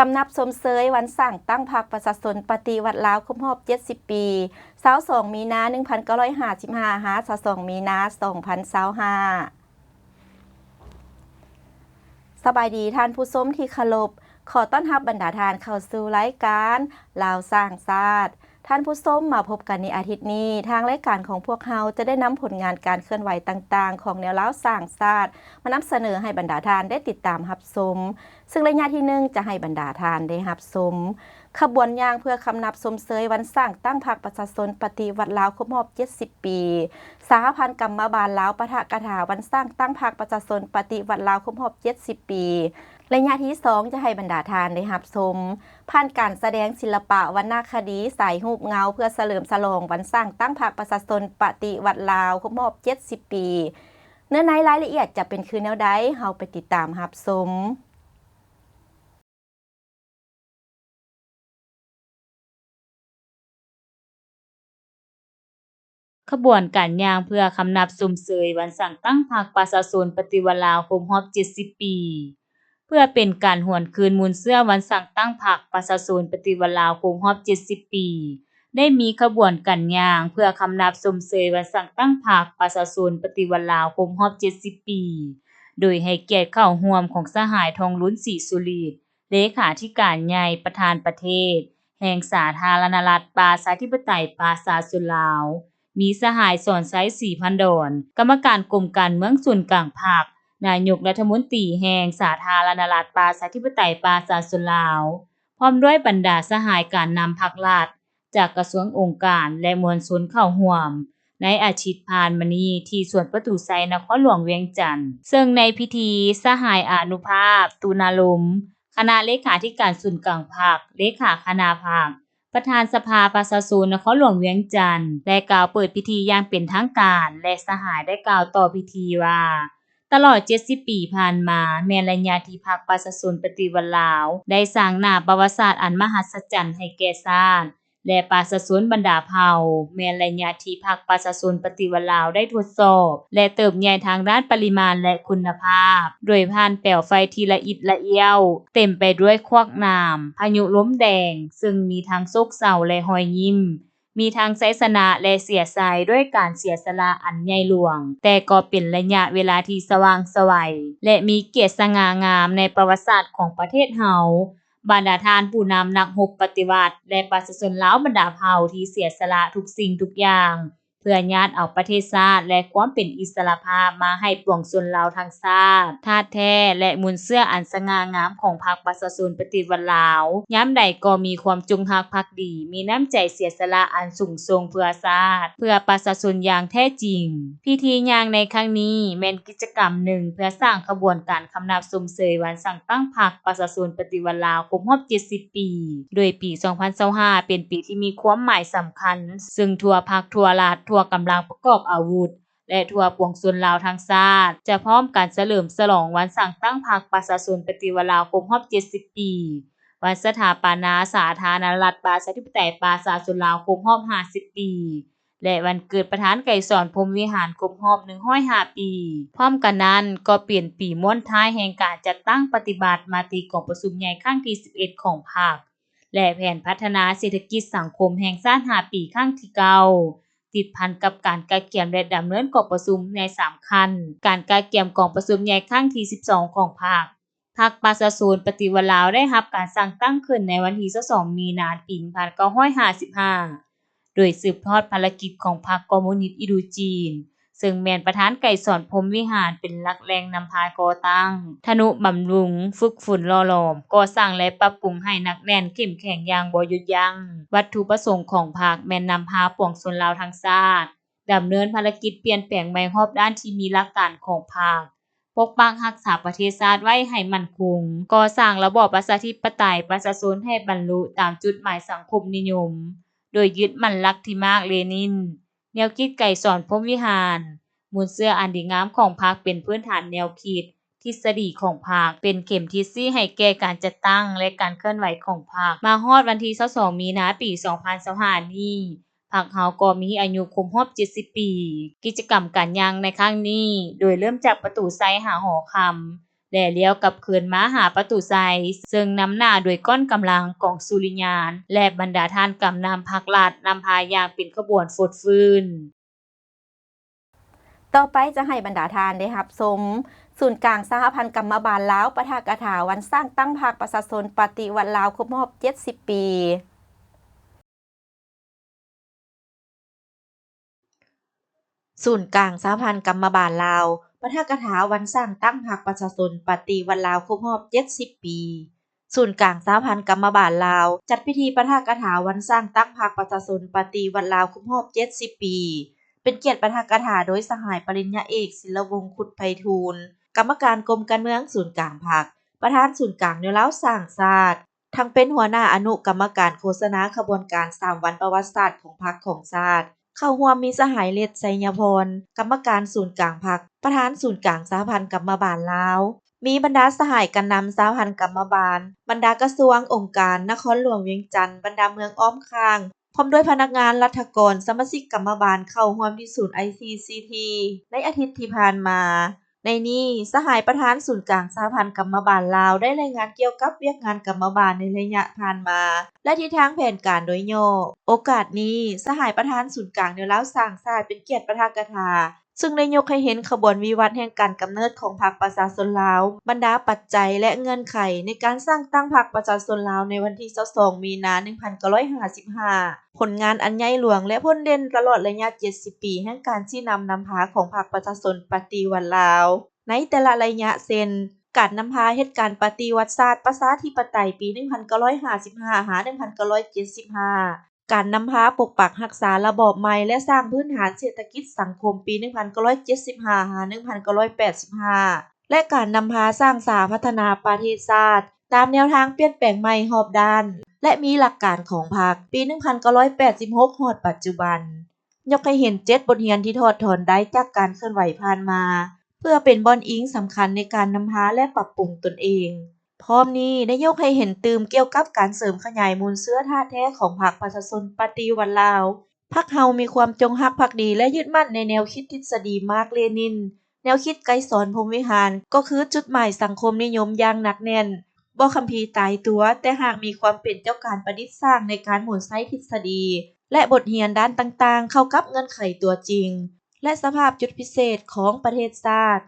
ກຳນັບຊົມເຊີຍວັນສ້າງຕັ້ງພັກປະຊາຊົນປະຕິວັດລາວຄົບຮອບເຈັດສິບປີ, ຊາວສອງມີນາ ໜຶ່ງພັນເກົ້າຮ້ອຍຫ້າສິບຫ້າ ຫາ ຊາວສອງມີນາ ສອງພັນຊາວຫ້າ. ສະບາຍດີທ່ານຜູ້ຊົມທີ່ເຄົາລົບ, ຂໍຕ້ອນຮັບບັນດາທ່ານເຂົ້າສູ່ລາຍການລາວສ້າງຊາດ. ທ່ານຜູ້ຊົມ, ມາພົບກັນໃນອາທິດນີ້, ທາງລາຍການຂອງພວກເຮົາຈະໄດ້ນຳຜົນງານການເຄື່ອນໄຫວຕ່າງໆຂອງແນວລາວສ້າງຊາດ ມານຳສະເໜີໃຫ້ບັນດາທ່ານໄດ້ຕິດຕາມຮັບຊົມ, ເຊິ່ງໄລຍະທີໜຶ່ງຈະໃຫ້ບັນດາທ່ານໄດ້ຮັບຊົມ ຂະບວນຍ່າງເພື່ອຄຳນັບຊົມເຊີຍວັນສ້າງຕັ້ງພັກປະຊາຊົນປະຕິວັດລາວຄົບຮອບເຈັດສິບປີ, ສະຫະພັນກຳມະບານລາວປະທະກະຖາວັນສ້າງຕັ້ງພັກປະຊາຊົນປະຕິວັດລາວຄົບຮອບເຈັດສິບປີ. ໄລຍະທີສອງຈະໃຫ້ບັນດາທ່ານໄດ້ຮັບຊົມ ຜ່ານການສະແດງສິລະປະວັນນະຄະດີສາຍຮູບເງົາ ເພື່ອສະເຫຼີມສະຫຼອງວັນສ້າງຕັ້ງພັກປະຊາຊົນປະຕິວັດລາວຄົບຮອບເຈັດສິບປີ. ເນື້ອໃນລາຍລະອຽດຈະເປັນຄືແນວໃດ, ເຮົາໄປຕິດຕາມຮັບຊົມ. ຂະບວນການຍ່າງເພື່ອຄຳນັບຊົມເຊີຍວັນສ້າງຕັ້ງພັກປະຊາຊົນປະຕິວັດລາວຄົບຮອບເຈັດສິບປີ. ເພື່ອເປັນການຫວນຄືນມູນເຊື້ອວັນສ້າງຕັ້ງພັກປະຊາຊົນປະຕິວັດລາວຄົບຮອບເຈັດສິບປີ, ໄດ້ມີຂະບວນການຍ່າງເພື່ອຄຳນັບຊົມເຊີຍວັນສ້າງຕັ້ງພັກປະຊາຊົນປະຕິວັດລາວຄົບຮອບເຈັດສິບປີ, ໂດຍໃຫ້ກຽດເຂົ້າຮ່ວມຂອງສະຫາຍ ທອງລຸນ ສີສຸລິດ ເລຂາທິການໃຫຍ່ ປະທານປະເທດແຫ່ງສາທາລະນະລັດປະຊາທິປະໄຕປະຊາຊົນລາວ, ມີສະຫາຍ ສອນໄຊ ສີພັນດອນ ກຳມະການກົມການເມືອງສູນກາງພັກ, ນາຍົກລັດຖະມົນຕີແຫ່ງສາທາລະນະລັດປະຊາທິປະໄຕປະຊາຊົນລາວ, ພ້ອມດ້ວຍບັນດາສະຫາຍການນຳພັກລັດ ຈາກກະຊວງ, ອົງການ ແລະ ມວນຊົນເຂົ້າຮ່ວມ ໃນອາທິດຜ່ານມານີ້ ທີ່ສວນປະຕູໄຊ ນະຄອນຫຼວງວຽງຈັນ. ເຊິ່ງໃນພິທີ, ສະຫາຍ ອານຸພາບ ຕຸນາລົມ ຄະນະເລຂາທິການສູນກາງພັກ, ເລຂາຄະນະພັກ, ປະທານສະພາປະຊາຊົນນະຄອນຫຼວງວຽງຈັນ ໄດ້ກ່າວເປີດພິທີຢ່າງເປັນທາງການ ແລະ ສະຫາຍໄດ້ກ່າວຕໍ່ພິທີວ່າ, ຕະຫຼອດເຈັດສິບປີຜ່ານມາ ແມ່ນໄລຍະທີ່ພັກປະຊາຊົນປະຕິວັດລາວ ໄດ້ສ້າງໜ້າປະຫວັດສາດອັນມະຫັດສະຈັນໃຫ້ແກ່ຊາດ ແລະ ປະຊາຊົນບັນດາເຜົ່າ, ແມ່ນໄລຍະທີ່ພັກປະຊາຊົນປະຕິວັດລາວໄດ້ທົດສອບ ແລະ ເຕີບໃຫຍ່ທາງດ້ານປະລິມານ ແລະ ຄຸນນະພາບ, ໂດຍຜ່ານແປວໄຟທີ່ລະອິດລະອ້ຽວ, ເຕັມໄປດ້ວຍຄວາກນ້ຳ, ພາຍຸລົມແດງ, ເຊິ່ງມີທັງໂສກເສົ້າ ແລະ ຮອຍຍິ້ມ, ມີທັງໄຊຊະນະ ແລະ ເສຍໄຊ ດ້ວຍການເສຍສະຫຼະອັນໃຫຍ່ຫຼວງ, ແຕ່ກໍເປັນໄລຍະເວລາທີ່ສະຫວ່າງໄສວ ແລະ ມີກຽດສະຫງ່າງາມໃນປະຫວັດສາດຂອງປະເທດເຮົາ. ບັນດາທ່ານຜູ້ນຳນັກຮົບປະຕິວັດ ແລະ ປະຊາຊົນລາວບັນດາເຜົ່າທີ່ເສຍສະຫຼະທຸກສິ່ງທຸກຢ່າງ ເພື່ອຍາດເອົາປະເທດຊາດ ແລະ ຄວາມເປັນອິດສະຫຼະພາບມາໃຫ້ປວງຊົນລາວທັງຊາດ, ທາດແທ້ ແລະ ມູນເຊື້ອອັນສະຫງ່າງາມຂອງພັກປະຊາຊົນປະຕິວັດລາວ, ຍາມໃດກໍມີຄວາມຈົງຮັກພັກດີ, ມີນ້ຳໃຈເສຍສະຫຼະອັນສູງສົ່ງເພື່ອຊາດ, ເພື່ອປະຊາຊົນຢ່າງແທ້ຈິງ. ພິທີຍ່າງໃນຄັ້ງນີ້ແມ່ນກິດຈະກຳໜຶ່ງເພື່ອສ້າງຂະບວນການຄຳນັບຊົມເຊີຍວັນສ້າງຕັ້ງພັກປະຊາຊົນປະຕິວັດລາວຄົບຮອບເຈັດສິບປີ, ໂດຍປີສອງພັນຊາວຫ້າເປັນປີທີ່ມີຄວາມໝາຍສຳຄັນ, ເຊິ່ງທົ່ວພັກ, ທົ່ວລັດ, ທົ່ວກຳລັງປະກອບອາວຸດ ແລະ ທົ່ວປວງຊົນລາວທັງຊາດ ຈະພ້ອມກັນສະເຫຼີມສະຫຼອງວັນສ້າງຕັ້ງພັກປະຊາຊົນປະຕິວັດລາວຄົບຮອບເຈັດສິບປີ, ວັນສະຖາປະນາສາທາລະນະລັດປະຊາທິປະໄຕປະຊາຊົນລາວຄົບຮອບຫ້າສິບປີ ແລະ ວັນເກີດປະທານໄກສອນ ພົມວິຫານ ຄົບຮອບໜຶ່ງຮ້ອຍຫ້າປີ. ພ້ອມກັນນັ້ນກໍເປັນປີມ້ວນທ້າຍແຫ່ງການຈັດຕັ້ງປະຕິບັດມະຕິກອງປະຊຸມໃຫຍ່ຄັ້ງທີສິບເອັດຂອງພັກ ແລະ ແຜນພັດທະນາເສດຖະກິດສັງຄົມແຫ່ງຊາດຫ້າປີຄັ້ງທີເກົ້າ ຕິດພັນກັບການກະກຽມ ແລະ ດຳເນີນກອງປະຊຸມໃຫຍ່ສຳຄັນ, ການກະກຽມກອງປະຊຸມໃຫຍ່ຄັ້ງທີສິບສອງຂອງພັກ. ພັກປະຊາຊົນປະຕິວັດລາວໄດ້ຮັບການສ້າງຕັ້ງຂຶ້ນໃນວັນທີຊາວສອງມີນາ ປີໜຶ່ງພັນເກົ້າຮ້ອຍຫ້າສິບຫ້າ ໂດຍສືບທອດພາລະກິດຂອງພັກຄອມມູນິດອິນໂດຈີນ, ເຊິ່ງແມ່ນປະທານໄກສອນ ພົມວິຫານ ເປັນຫຼັກແຫຼ່ງນຳພາກໍ່ຕັ້ງ, ທະນຸບຳລຸງ, ຝຶກຝົນ, ຫຼໍ່ຫຼອມ, ກໍ່ສ້າງ ແລະ ປັບປຸງໃຫ້ໜັກແໜ້ນເຂັ້ມແຂງຢ່າງບໍ່ຢຸດຢັ້ງ. ວັດຖຸປະສົງຂອງພັກແມ່ນນຳພາປວງຊົນລາວທັງຊາດ ດຳເນີນພາລະກິດປ່ຽນແປງໃໝ່ຮອບດ້ານທີ່ມີຫຼັກການຂອງພັກ, ປົກປັກຮັກສາປະເທດຊາດໄວ້ໃຫ້ໝັ້ນຄົງ, ກໍ່ສ້າງລະບອບປະຊາທິປະໄຕປະຊາຊົນໃຫ້ບັນລຸຕາມຈຸດໝາຍສັງຄົມນິຍົມ, ໂດຍຍຶດໝັ້ນຫຼັກທີ່ມາກ ເລນິນ, ແນວຄິດໄກສອນ ພົມວິຫານ, ມູນເຊື້ອອັນດີງາມຂອງພັກເປັນພື້ນຖານແນວຄິດ, ທິດສະດີຂອງພັກ, ເປັນເຂັມທິດຊີ້ໃຫ້ແກ່ການຈັດຕັ້ງ ແລະ ການເຄື່ອນໄຫວຂອງພັກ. ມາຮອດວັນທີຊາວສອງມີນາ ປີສອງພັນຊາວຫ້ານີ້, ພັກເຮົາກໍມີອາຍຸຄົບຮອບເຈັດສິບປີ. ກິດຈະກຳການຍ່າງໃນຄັ້ງນີ້ ໂດຍເລີ່ມຈາກປະຕູໄຊຫາຫໍຄຳ, ແລະລ້ຽວກັບຄືນມາຫາປະຕູໄຊ, ເຊິ່ງນຳໜ້າໂດຍກ້ອນກຳລັງກອງສຸລິຍານ ແລະບັນດາທ່ານການນຳພັກລັດ ນຳພາຢ່າງເປັນຂະບວນຟົດຟື້ນ. ຕໍ່ໄປຈະໃຫ້ບັນດາທ່ານໄດ້ຮັບຊົມ ສູນກາງສະຫະພັນກຳມະບານລາວ ປາຖະກະຖາວັນສ້າງຕັ້ງພັກປະຊາຊົນປະຕິວັດລາວຄົບຮອບເຈັດສິບປີ. ສູນກາງສະຫະພັນກຳມະບານລາວ ປາຖະກະຖາວັນສ້າງຕັ້ງພັກປະຊາຊົນປະຕິວັດລາວຄົບຮອບເຈັດສິບປີ. ສູນກາງສະຫະພັນກຳມະບານລາວ ຈັດພິທີປາຖະກະຖາວັນສ້າງຕັ້ງພັກປະຊາຊົນປະຕິວັດລາວຄົບຮອບເຈັດສິບປີ ເປັນກຽດປາຖະກະຖາໂດຍສະຫາຍປະລິນຍາເອກ ສິນລະວົງ ຄຸດໄພທູນ ກຳມະການກົມການເມືອງສູນກາງພັກ, ປະທານສູນກາງແນວລາວສ້າງຊາດ, ທັງເປັນຫົວໜ້າອະນຸກຳມະການໂຄສະນາຂະບວນການສາມວັນປະຫວັດສາດຂອງພັກຂອງຊາດ, ເຂົ້າຮ່ວມມີສະຫາຍ ເລັດ ໄຊຍະພອນ ກຳມະການສູນກາງພັກ, ປະທານສູນກາງສະຫະພັນກຳມະບານລາວ, ມີບັນດາສະຫາຍການນຳສະຫະພັນກຳມະບານ, ບັນດາກະຊວງ, ອົງການ, ນະຄອນຫຼວງວຽງຈັນ, ບັນດາເມືອງອ້ອມຂ້າງ, ພ້ອມດ້ວຍພະນັກງານ, ລັດຖະກອນ, ສະມາຊິກກຳມະບານເຂົ້າຮ່ວມທີ່ສູນ ໄອຊີຊີທີ ໃນອາທິດທີ່ຜ່ານມາ. ໃນນີ້, ສະຫາຍປະທານສູນກາງສະຫະພັນກຳມະບານລາວ ໄດ້ລາຍງານກ່ຽວກັບວຽກງານກຳມະບານໃນໄລຍະຜ່ານມາ ແລະ ທິດທາງແຜນການໂດຍຫຍໍ້. ໂອກາດນີ້, ສະຫາຍປະທານສູນກາງແນວລາວສ້າງຊາດ ເປັນກຽດປາຖະກະຖາ ເຊິ່ງໄດ້ຍົກໃຫ້ເຫັນຂະບວນວິວັດແຫ່ງການກຳເນີດຂອງພັກປະຊາຊົນລາວ, ບັນດາປັດໄຈ ແລະ ເງື່ອນໄຂໃນການສ້າງຕັ້ງພັກປະຊາຊົນລາວໃນວັນທີຊາວສອງ ມີນາ ໜຶ່ງພັນເກົ້າຮ້ອຍຫ້າສິບຫ້າ, ຜົນງານອັນໃຫຍ່ຫຼວງ ແລະ ຜົນເດັ່ນຕະຫຼອດໄລຍະເຈັດສິບປີແຫ່ງການຊີ້ນຳນຳພາຂອງພັກປະຊາຊົນປະຕິວັດລາວ ໃນແຕ່ລະໄລຍະ ເຊັ່ນ ການນຳພາເຮັດການປະຕິວັດຊາດປະຊາທິປະໄຕປີ ໜຶ່ງພັນເກົ້າຮ້ອຍຫ້າສິບຫ້າ ຫາ ໜຶ່ງພັນເກົ້າຮ້ອຍເຈັດສິບຫ້າ, ການນຳພາປົກປັກຮັກສາລະບອບໃໝ່ ແລະ ສ້າງພື້ນຖານເສດຖະກິດສັງຄົມປີ ໜຶ່ງພັນເກົ້າຮ້ອຍເຈັດສິບຫ້າ ຫາ ໜຶ່ງພັນເກົ້າຮ້ອຍແປດສິບຫ້າ ແລະ ການນຳພາສ້າງສາພັດທະນາປະເທດຊາດ ຕາມແນວທາງປ່ຽນແປງໃໝ່ຮອບດ້ານ ແລະ ມີຫຼັກການຂອງພັກ ປີ ໜຶ່ງພັນເກົ້າຮ້ອຍແປດສິບຫົກ ຮອດປັດຈຸບັນ. ຍົກໃຫ້ເຫັນເຈັດບົດຮຽນທີ່ຖອດຖອນໄດ້ຈາກການເຄື່ອນໄຫວຜ່ານມາ ເພື່ອເປັນບ່ອນອີງສຳຄັນໃນການນຳພາ ແລະ ປັບປຸງຕົນເອງ. ພ້ອມນີ້ໄດ້ຍົກໃຫ້ເຫັນຕື່ມກ່ຽວກັບການເສີມຂະຫຍາຍມູນເຊື້ອທາດແທ້ຂອງພັກປະຊາຊົນປະຕິວັດລາວ. ພັກເຮົາມີຄວາມຈົງຮັກພັກດີ ແລະ ຍຶດໝັ້ນໃນແນວຄິດທິດສະດີມາກເລນິນ, ແນວຄິດໄກສອນ ພົມວິຫານ ກໍຄືຈຸດໝາຍສັງຄົມນິຍົມຢ່າງໜັກແໜ້ນ, ບໍ່ຄຳພີຕາຍຕົວ, ແຕ່ຫາກມີຄວາມເປັນເຈົ້າການປະດິດສ້າງໃນການໝູນໃຊ້ທິດສະດີ ແລະ ບົດຮຽນດ້ານຕ່າງໆ ເຂົ້າກັບເງື່ອນໄຂຕົວຈິງ ແລະ ສະພາບຈຸດພິເສດຂອງປະເທດຊາດ.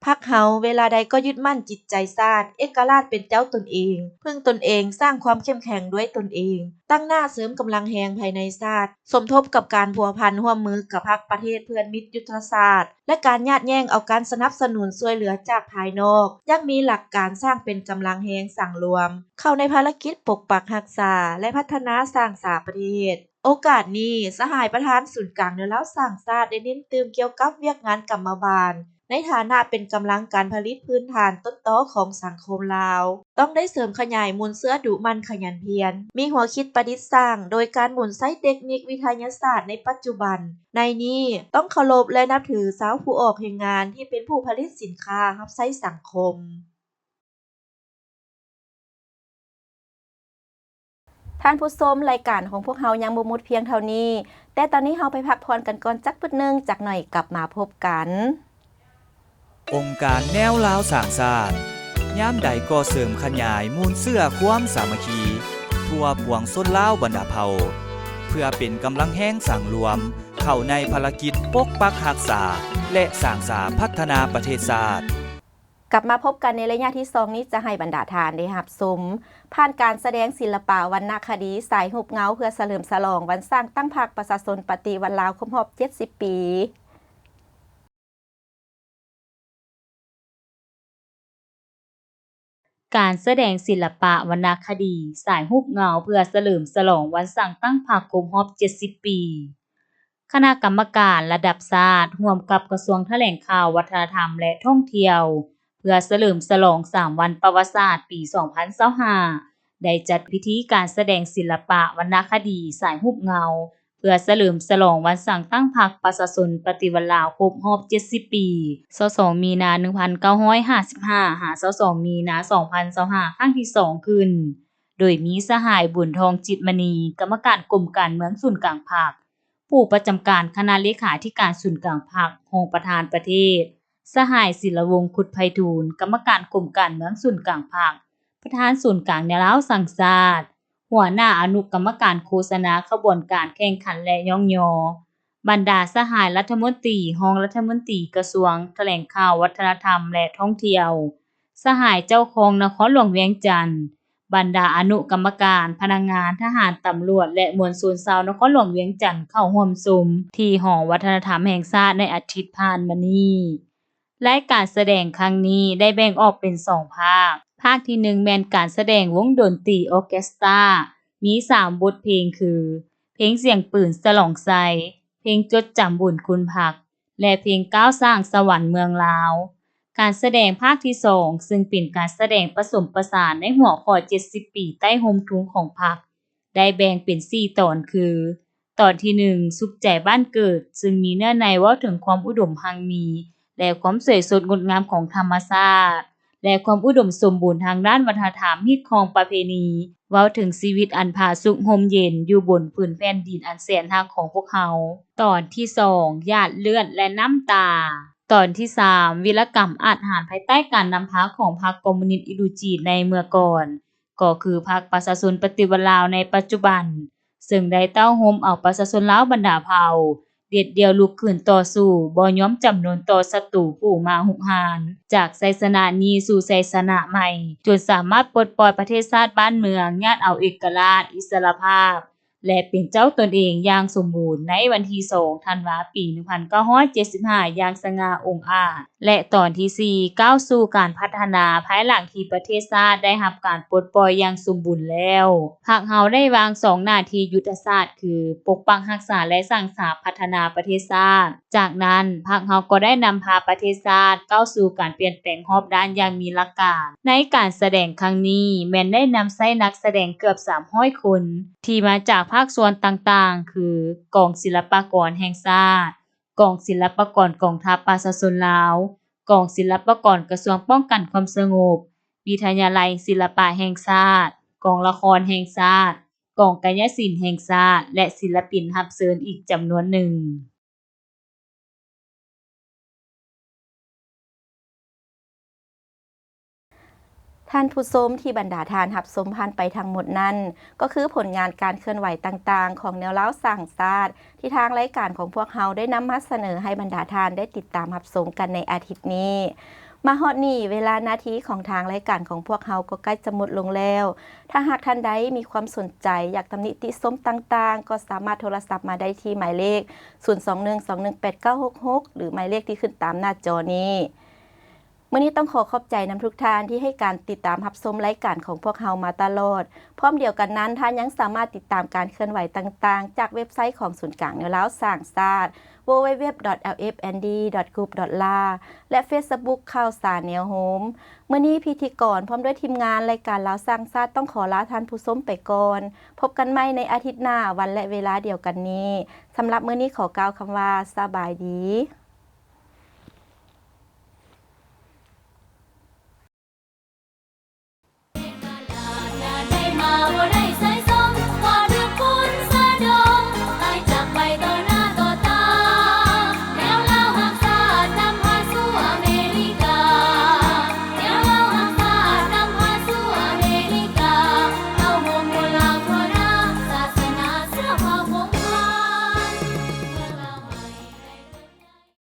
ພັກເຮົາເວລາໃດກໍຍຶດໝັ້ນຈິດໃຈຊາດ, ເອກະລາດເປັນເຈົ້າຕົນເອງ, ເພິ່ງຕົນເອງ, ສ້າງຄວາມເຂັ້ມແຂງດ້ວຍຕົນເອງ, ຕັ້ງໜ້າເສີມກຳລັງແຮງພາຍໃນຊາດ, ສົມທົບກັບການພົວພັນຮ່ວມມືກັບພັກປະເທດເພື່ອນມິດຍຸດທະສາດ ແລະ ການຍາດແຍ່ງເອົາການສະໜັບສະໜູນຊ່ວຍເຫຼືອຈາກພາຍນອກ ຢ່າງມີຫຼັກການສ້າງເປັນກຳລັງແຮງສັງລວມ ເຂົ້າໃນພາລະກິດປົກປັກຮັກສາ ແລະ ພັດທະນາສ້າງສາປະເທດ. ໂອກາດນີ້, ສະຫາຍປະທານສູນກາງແນວລາວສ້າງຊາດ ໄດ້ເນັ້ນຕື່ມກ່ຽວກັບວຽກງານກຳມະບານ ໃນຖານະເປັນກຳລັງການຜະລິດພື້ນຖານຕົ້ນຕໍຂອງສັງຄົມລາວ, ຕ້ອງໄດ້ເສີມຂະຫຍາຍມູນເຊື້ອດຸໝັ່ນຂະຫຍັນພຽນ, ມີຫົວຄິດປະດິດສ້າງ ໂດຍການໝູນໃຊ້ເຕັກນິກວິທະຍາສາດໃນປັດຈຸບັນ. ໃນນີ້ຕ້ອງເຄົາລົບ ແລະ ນັບຖືຊາວຜູ້ອອກແຮງງານທີ່ເປັນຜູ້ຜະລິດສິນຄ້າຮັບໃຊ້ສັງຄົມ. ທ່ານຜູ້ຊົມ, ລາຍການຂອງພວກເຮົາຍັງບໍ່ໝົດພຽງເທົ່ານີ້, ແຕ່ຕອນນີ້ເຮົາໄປພັກຜ່ອນກັນກ່ອນຈັກປຶດໜຶ່ງ, ຈັກໜ່ອຍກັບມາພົບກັນ. ອົງການແນວລາວສ້າງຊາດ ຍາມໃດກໍເສີມຂະຫຍາຍມູນເຊື້ອຄວາມສາມັກຄີ ທົ່ວປວງຊົນລາວບັນດາເຜົ່າ ເພື່ອເປັນກຳລັງແຮງສັງລວມ ເຂົ້າໃນພາລະກິດປົກປັກຮັກສາ ແລະ ສ້າງສາພັດທະນາປະເທດຊາດ. ກັບມາພົບກັນໃນໄລຍະທີສອງນີ້ ຈະໃຫ້ບັນດາທ່ານໄດ້ຮັບຊົມ ຜ່ານການສະແດງສິລະປະວັນນະຄະດີສາຍຮູບເງົາ ເພື່ອສະເຫຼີມສະຫຼອງວັນສ້າງຕັ້ງພັກປະຊາຊົນປະຕິວັດລາວຄົບຮອບເຈັດສິບປີ. ການສະແດງສິລະປະວັນນະຄະດີສາຍຮູບເງົາ ເພື່ອສະເຫຼີມສະຫຼອງວັນສ້າງຕັ້ງພັກຄົບຮອບເຈັດສິບປີ. ຄະນະກຳມະການລະດັບຊາດ ຮ່ວມກັບກະຊວງຖະແຫຼງຂ່າວ, ວັດທະນະທຳ ແລະ ທ່ອງທ່ຽວ ເພື່ອສະເຫຼີມສະຫຼອງສາມວັນປະຫວັດສາດປີສອງພັນຊາວຫ້າ ໄດ້ຈັດພິທີການສະແດງສິລະປະວັນນະຄະດີສາຍຮູບເງົາ ເພື່ອສະເຫຼີມສະຫຼອງວັນສ້າງຕັ້ງພັກປະຊາຊົນປະຕິວັດລາວຄົບຮອບເຈັດສິບປີ ຊາວສອງ ມີນາ ໜຶ່ງພັນເກົ້າຮ້ອຍຫ້າສິບຫ້າ ຫາ ຊາວສອງ ມີນາ ສອງພັນຊາວຫ້າ ຄັ້ງທີສອງຂຶ້ນ, ໂດຍມີສະຫາຍ ບຸນທອງ ຈິດມະນີ ກຳມະການກົມການເມືອງສູນກາງພັກ, ຜູ້ປະຈຳການຄະນະເລຂາທິການສູນກາງພັກ, ຮອງປະທານປະເທດ, ສະຫາຍ ສິລະວົງ ຄຸດໄພທູນ ກຳມະການກົມການເມືອງສູນກາງພັກ, ປະທານສູນກາງແນວລາວສ້າງຊາດ, ຫົວໜ້າອະນຸກຳມະການໂຄສະນາຂະບວນການແຂ່ງຂັນ ແລະ ຍ້ອງຍໍ, ບັນດາສະຫາຍລັດຖະມົນຕີ, ຮອງລັດຖະມົນຕີກະຊວງຖະແຫຼງຂ່າວ, ວັດທະນະທຳ ແລະ ທ່ອງທ່ຽວ, ສະຫາຍເຈົ້າຄອງນະຄອນຫຼວງວຽງຈັນ, ບັນດາອະນຸກຳມະການ, ພະນັກງານ, ທະຫານ, ຕຳຫຼວດ ແລະ ມວນຊົນຊາວນະຄອນຫຼວງວຽງຈັນເຂົ້າຮ່ວມຊົມທີ່ຫໍວັດທະນະທຳແຫ່ງຊາດໃນອາທິດຜ່ານມານີ້. ລາຍການສະແດງຄັ້ງນີ້ໄດ້ແບ່ງອອກເປັນສອງພາກ. ພາກທີໜຶ່ງແມ່ນການສະແດງວົງດົນຕີອອເຄສຕາ, ມີສາມບົດເພງຄື ເພງສຽງປືນສະຫຼອງໄຊ, ເພງຈົດຈຳບຸນຄຸນພັກ ແລະ ເພງກ້າວສ້າງສະຫວັນເມືອງລາວ. ການສະແດງພາກທີສອງ ຊຶ່ງເປັນການສະແດງປະສົມປະສານໃນຫົວຂໍ້ເຈັດສິບປີໃຕ້ຮົ່ມທຸງຂອງພັກ ໄດ້ແບ່ງເປັນສີ່ຕອນຄື ຕອນທີໜຶ່ງ ສຸກໃຈບ້ານເກີດ, ຊຶ່ງມີເນື້ອໃນເວົ້າເຖິງຄວາມອຸດົມຮັ່ງມີ ແລະ ຄວາມສວຍສົດງົດງາມຂອງທຳມະຊາດ ແລະ ຄວາມອຸດົມສົມບູນທາງດ້ານວັດທະນະທຳ, ຮີດຄອງປະເພນີ, ເວົ້າເຖິງຊີວິດອັນຜາສຸກຮົ່ມເຢັນຢູ່ບົນພື້ນແຜ່ນດິນອັນແສນຮັກຂອງພວກເຮົາ. ຕອນທີສອງ ຫຍາດເລືອດ ແລະ ນ້ຳຕາ. ຕອນທີສາມ ວິລະກຳອາດຫານພາຍໃຕ້ການນຳພາຂອງພັກຄອມມູນິດອິນດູຈີນໃນເມື່ອກ່ອນ ກໍຄືພັກປະຊາຊົນປະຕິວັດລາວໃນປັດຈຸບັນ, ເຊິ່ງໄດ້ເຕົ້າໂຮມເອົາປະຊາຊົນລາວບັນດາເຜົ່າ ເດັດດ່ຽວລຸກຂຶ້ນຕໍ່ສູ້, ບໍ່ຍອມຈຳນົນຕໍ່ສັດຕູຜູ້ມາຮຸກຮານ. ຈາກໄຊຊະນະນີ້ສູ່ໄຊຊະນະໃໝ່, ຈົນສາມາດປົດປ່ອຍປະເທດຊາດບ້ານເມືອງ, ຍາດເອົາເອກະລາດ, ອິດສະຫຼະພາບ ແລະ ເປັນເຈົ້າຕົນເອງຢ່າງສົມບູນໃນວັນທີສອງ ທັນວາ ປີໜຶ່ງພັນເກົ້າຮ້ອຍເຈັດສິບຫ້າ ຢ່າງສະຫງ່າອົງອາດ ແລະ ຕອນທີສີ່ ກ້າວສູ່ການພັດທະນາພາຍຫຼັງທີ່ປະເທດຊາດໄດ້ຮັບການປົດປ່ອຍຢ່າງສົມບູນແລ້ວ. ພັກເຮົາໄດ້ວາງສອງໜ້າທີ່ຍຸດທະສາດຄື ປົກປັກຮັກສາ ແລະ ສ້າງສາພັດທະນາປະເທດຊາດ. ຈາກນັ້ນ ພັກເຮົາກໍໄດ້ນຳພາປະເທດຊາດກ້າວສູ່ການປ່ຽນແປງຮອບດ້ານຢ່າງມີຫຼັກການ. ໃນການສະແດງຄັ້ງນີ້ ແມ່ນໄດ້ນຳໃຊ້ນັກສະແດງເກືອບສາມຮ້ອຍຄົນ ທີ່ມາຈາກພາກສ່ວນຕ່າງໆ ຄື ກອງສິລະປາກອນແຫ່ງຊາດ, ກອງສິລະປາກອນກອງທັບປະຊາຊົນລາວ, ກອງສິລະປາກອນກະຊວງປ້ອງກັນຄວາມສະຫງົບ, ວິທະຍາໄລສິລະປະແຫ່ງຊາດ, ກອງລະຄອນແຫ່ງຊາດ, ກອງກາຍະສິນແຫ່ງຊາດ ແລະ ສິລະປິນຮັບເຊີນອີກຈຳນວນໜຶ່ງ. ທ່ານຜູ້ຊົມ ທີ່ບັນດາທ່ານຮັບຊົມຜ່ານໄປທັງໝົດນັ້ນ ກໍຄືຜົນງານການເຄື່ອນໄຫວຕ່າງໆ ຂອງແນວລາວສ້າງຊາດ ທີ່ທາງລາຍການຂອງພວກເຮົາໄດ້ນຳມາສະເໜີໃຫ້ບັນດາທ່ານໄດ້ຕິດຕາມຮັບຊົມກັນໃນອາທິດນີ້. ມາຮອດນີ້ ເວລາໜ້າທີ່ຂອງທາງລາຍການຂອງພວກເຮົາກໍໃກ້ຈະໝົດລົງແລ້ວ. ຖ້າຫາກທ່ານໃດມີຄວາມສົນໃຈ ຢາກຕຳໜິຕິຊົມຕ່າງໆ ກໍສາມາດໂທລະສັບມາໄດ້ທີ່ໝາຍເລກ ສູນສອງໜຶ່ງສອງໜຶ່ງແປດເກົ້າຫົກຫົກ ຫຼື ໝາຍເລກທີ່ຂຶ້ນຕາມໜ້າຈໍນີ້. ມື້ນີ້ຕ້ອງຂໍຂອບໃຈນຳທຸກທ່ານທີ່ໃຫ້ການຕິດຕາມຮັບຊົມລາຍການຂອງພວກເຮົາມາຕະຫຼອດ. ພ້ອມດຽວກັນນັ້ນ, ທ່ານຍັງສາມາດຕິດຕາມການເຄື່ອນໄຫວຕ່າງໆ ຈາກເວັບໄຊຂອງສູນກາງແນວລາວສ້າງຊາດ ดับเบิลยู ดับเบิลยู ดับเบิลยู ดอท เอล เอฟ เอ็น ดี ดอท กรุบ ดอท แอล เอ ແລະ ເຟສບຸກ ຂ່າວສານແນວໂຮມ. ມື້ນີ້ພິທີກອນພ້ອມດ້ວຍທີມງານລາຍການລາວສ້າງຊາດຕ້ອງຂໍລາທ່ານຜູ້ຊົມໄປກ່ອນ. ພົບກັນໃໝ່ໃນອາທິດໜ້າ ວັນ ແລະ ເວລາດຽວກັນນີ້. ສຳລັບມື້ນີ້ຂໍກ່າວຄຳວ່າ ສະບາຍດີ.